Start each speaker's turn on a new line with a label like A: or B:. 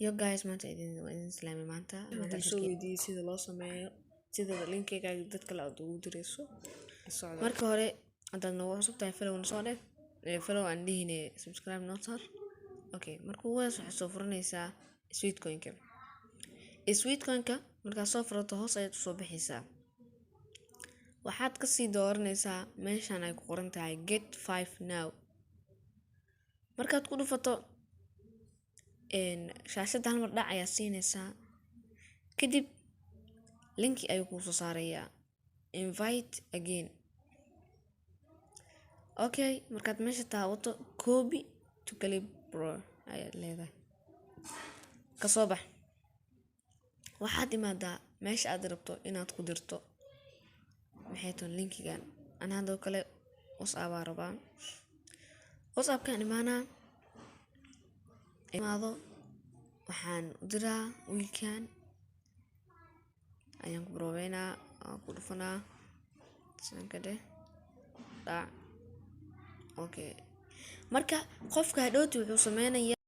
A: Yo guys, maanta waa idin salaamay maanta. Maanta
B: Wuxuu soo weydiiyey sida loo sameeyo, sida linkigaaga dad kale aad ugu dirayso. Socda.
A: Marka hore, haddaad nagu cusub tahay, follow na soo dheh, follow aan dhihine, subscribe noo saar. Okay, marka ugu horeysa waxaad soo furanaysaa Sweatcoin-ka. Sweatcoin-ka markaad soo furato, hoos ayaad usoo bixaysaa. Waxaad kasii dooranaysaa meeshan ay ku qoran tahay "Get 5 now". Markaad ku dhufato, shaashadda hal mar dhac ayaa siinaysaa. Kadib linki ayuu kuu soo saarayaa, "Invite again". Okay, markaad meesha taabato, "Copy to clipboard" ayaad leedahay. Kasoo bax. Waxaad imaadaa meesha aad rabto inaad ku dirto, maxay tahay, linkigan. Ana hadoo kale WhatsApp aa rabaa. WhatsApp-kaan imaanaa, imaado, waxaan u diraa wiilkan ayaan ku baroobeynaa, waan ku dhufanaa, sidan ka dheh, dhac. Okay, marka qofka hadhowti wuxuu sameynayaa